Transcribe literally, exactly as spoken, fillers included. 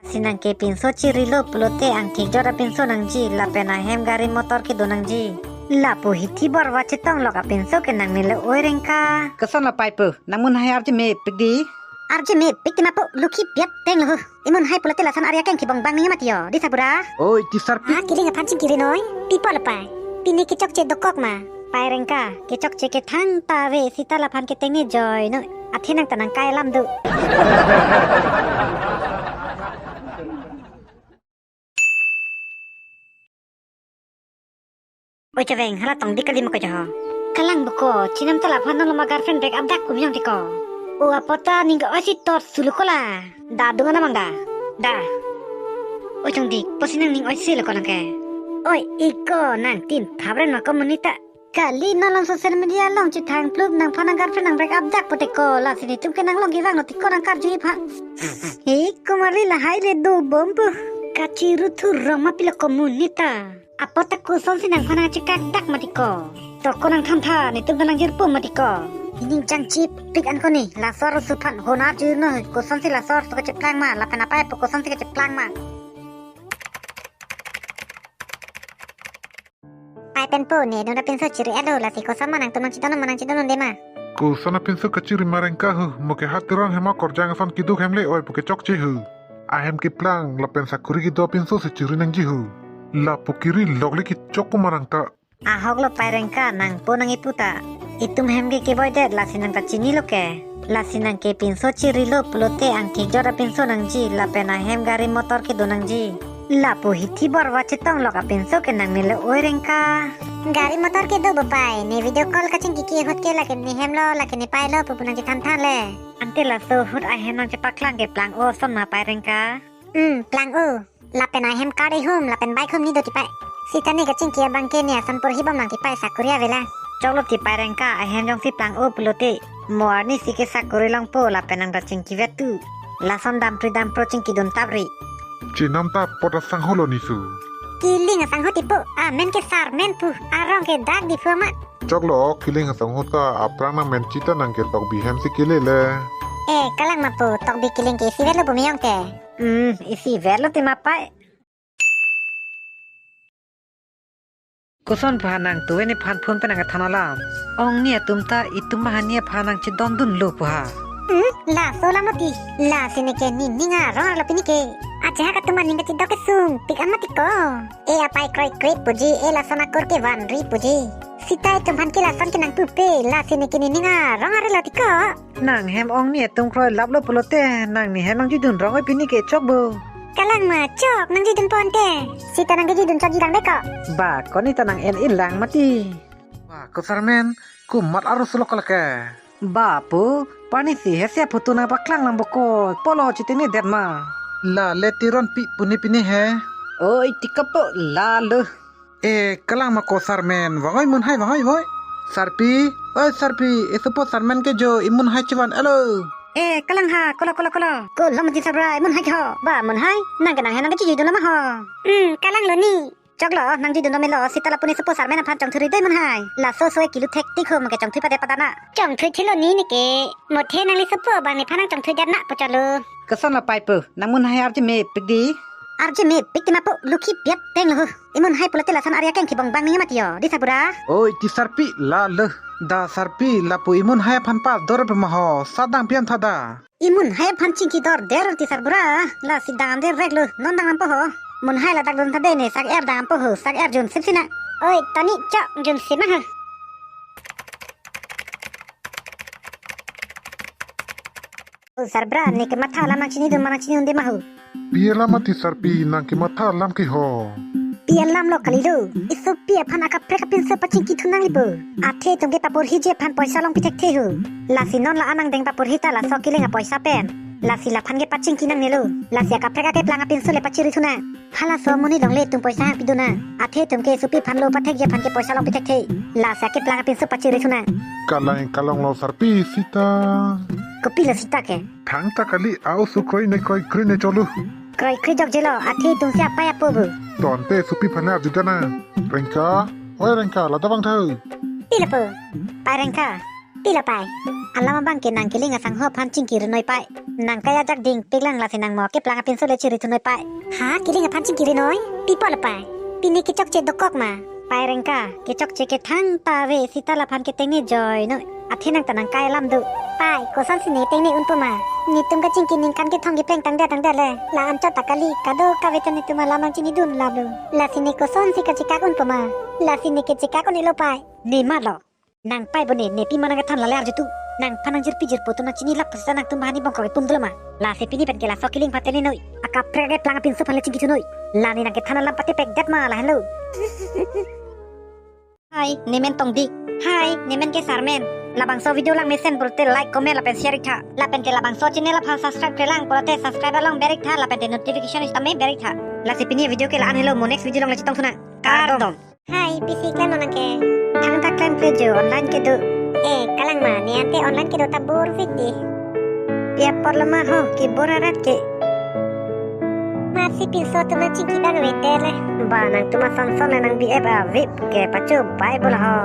Si nang ke pinso chirilo pulote angthek jot apinso nangji lapen ahem gari motor kedo nangji. Lapu hithi borva chetong lok apinso ke nangnelo oi Rengka. Koson lo pai pu, nang munhai arje mepik di. Arje mepik ti ma pu, lukhi piat teng lo hu. Imunhai pulote lason arya keng kibong bang ning mati yo, di Sarbura. Oi, ti Sarpi. Ah, kiling aphan chingkiri noi. Pi po lo pai. Pini kechokche dokok ma. Pai Rengka, kechokche ke thangta ave, sita laphan ke tengne joi noi. Athe nang ta nangkai alam do. Oi chaveng, hala tong dik kali ma ko jo ho. Kalang buko, chinam ta laphan non lo ma girlfriend break up dak kum yong tiko. O apot ta ning ke oi si tot sulu ko la. Da dunga namang da. Da. Oi chong dik, pusi nang ning oi si lo ko nang ke. Oi iko nang tin phabren ma ko monit ta. Kali non along social media along chethang plup nangphan nang girlfriend nang break up dak pote ko, lasi netum ke nang long kevang lo tiko nang karju iphan. He kumari lahai le do bom pu. Kachiru thu rong ma pilo ko monit ta. Apot ta kosonsi nangphan nang chekak dak mati ko. To ko nang than tha, netum ta nang jirpo mati ko. Ining jangchip pik an ko ni, laso arloso aphan honar jui noi, kosonsi laso arloso kacheplang ma, lapen apai pu kosonsi kacheplang ma. Pai pen po ne, nona pinso chiri alo, lasi koson ma nangtum nang chidon ma nang chidon de ma. Koson apinso kachiri ma Rengka hu, mo ke ha Teron hem akorjang ason keduk hem le oi pu kechokche hu. Ahem keplang lapen sakuri kedo apinso si chiri nangji hu. Lapu kiri lok le kechok ko ma nang ta. Ahok lo pai Rengka, nangpo nang ipu ta. Itum hem ke kevoi det lasi nang ta chinilo ke. Lasi nang ke pinso chirilo pulote angthek jot apinso nangji lapen ahem gari motor kedo nangji. Lapu hithi borva chetong lok apinso ke nangnelo oi Rengka. Gari motor kedo bo pai, ne video call kachingki ke ahut ke lake ne hem lo, lake ne pai lo pu pu nang chethan than le. Ante laso ahut ahem nang chepaklang keplang oson ma pai Rengka. Hmm, plang o. Lapen ahem kari hum, lapen bike hum ni do ti pai. Sita ne kachingki abang ke ne ason porhi bom nang ti pai sakuri ave la. Choklo ti pai Rengka, ahem jongsi plang o pulote. Mo arnisi ke sakuri longpo lapen nang ta chingki vetu. Lason dampri dampro chingki dun tapri. Chenam ta apot asangho lo ni su. Kiling asangho ti po, amen ke Sarmen pu, arong ke dak Diphu amat. Choklo kiling asangho ta aphrang nang men chita nang ke Tokbi hem si kele le. Eh, kalang ma pu, Tokbi kiling ke isi vetlo bu meyong te. Hmm, isi vetlo ti ma pai. Koson pha nang tuwe nephan phone pen nang kethan alam. Ong ni atum ta itum bahani aphan nang chedondun lo pu ha. Hmm, laso alam mati. Lasi ne ke nening arong arlo pini ke. Aja ha katum aning kachidok kesung pik amat ti ko. E apai kroikre puji, e lason akur ke vanri puji. Sita itum aphan ke lason ke nang pupe, lasi ne ke nening arong arlo ti ko. Nang hem ong ni atum kroi lap lo pulote, nang ne hem nang jidun rong oi pini ke chok bo. Kalang ma chok nang jidun pon te. Sita nang ke jidun chok jidang de ko. Ba, ko ni ta nang en ilang mati. Ba, ko Sarmen, ko mat arus lo ko lake. Ba pu, pani si he sia photo nang paklang nang bokoi, polo chitini det ma. La le Teron pi puni pini he. Oi, ti kapo la lo. Eh, kalang ma ko Sarmen, vangoi munhai vangoi voi. Sarpi, oi Sarpi, isupo Sarmen ke jo imunhai chivan alo. Eh, kalang ha, kolo kolo kolo. Kolo mati Sarbura, imunhai ke ho. Ba munhai, nang ke nang he nang ke chijidun lo ma ho. Hmm, kalang lo ni. Choklo, nang jidun lo melo, sita lapu ne supo Sarmen aphan chongthuri dei munhai. Laso so kilo thek tik ho, mo ke chongthui pade padana. Chongthui thilo ni ne ke. Mo the nangli supo abang nephan nang chongthui det na po chalo. Koson lo pai pu, nang munhai arje mepik di. Arje mepik ti ma pu, lukhi piat teng lo hu. Imunhai pulote lason arya keng kibong bang ning mati yo, di Sarbura. Oi, ti Sarpi, la lo. Da Sarpi, lapu imunhai aphan pa dor pe ma ho, sadang pian tha da. Imunhai aphan chingki dor der ti Sarbura, lasi dam der rek lo, non dam po ho. Munhai ladak dun tha de ne sak er dam po ho, sak er jun sip sina. Oi, tani chok jun sip ma ho. O Sarbura, ne kematha alam nang chinidun ma nang chinidun de ma ho. Pi alam mati Sarpi nang kematha alam ke ho. Pi alam lo kali lo. Isopi aphan akaprek apinso pachingki thu nanglipo. Athe itum ke paporhiji aphan poisa longpi thekthe ho. Lasi non la-an nang deng paporhi ta laso kiling apoisa pen. Lasi laphan ke pachingki nangnelo. Lasi akaprek akeplang apinso le pachiri thu nang. Halaso amonit along le itum poisa hang pidun nang. Athe itum ke isopi aphan lo pathekji aphan ke poisa longpi thekthe. Lasi akeplang apinso pachiri thu nang. Kalang kalang lo Sarpi sita. Kopi lo sita ke? Thangta kali, a-oso kroinei kroikre ne cholo. Kroikre jokjelo, athe itum si apai apo bu. To ante isopi aphan arju dana. Rengka, oi Rengka, lata bang tha. Pi lapu? Pai Rengka. Pilo pai? Alam abang ke nang kiling asangho aphan chingki rinoi pai. Nang kai ajak dingpik lang lasi nang mo keplang apinso le chiri thunoi pai. Ha, kiling aphan chingki rinoi? Pi apot lo pai? Pini kechokche dokok ma? Pai Rengka, kechokche ke thangta ave seta laphan ke tengne joinoi. Athe nang ta nang kai alam do. Pai, kosonsi ne tengne unpo ma? Netum kachingki ningkan kethom kepleng tangdet tangdet le. La anchot ta kali, kadokave ta netum alam nangchinidun alam lo. Lasi ne kosonsi kachekak unpo ma? Lasi ne kechekak un-elo pai. Ne matlo. Nang pai bo ne, ne pima nang kethan lale arjutu. Nangphan nangjirpi jirpo atum nangchinilap seta nangtum bahani bongkrok ipum dolo ma? Lasi pini pen ke laso kiling aphan tengnenoi. Akaprek ke plang apinso aphan le chingki thunoi. La ne nang kethan alam patepekdet ma lahenlo. Hi, nemen Tongdik. Hi, nemen ke Sarmen. Labangso video langmesen pulote like, comment lapen share iktha. Lapen ke labangso channel aphan subscribe-kre lang pulote subscribe along ber iktha lapen te notification sitame ber iktha. Lasi pini video ke la-an helo, mo next video along le chetong thunang. Kardom. Hi, pisi klemlo nang ke? Thangta klemkle jo, online kedo. Eh, kalang ma, ne ante online kedo ta bor vit di. Pi apot lo ma ho, kebor arat ke. Masi pinso atum nangchingki bang vete le. Ba nangtum asonson le nang B F avip ke pacho bai bola ho.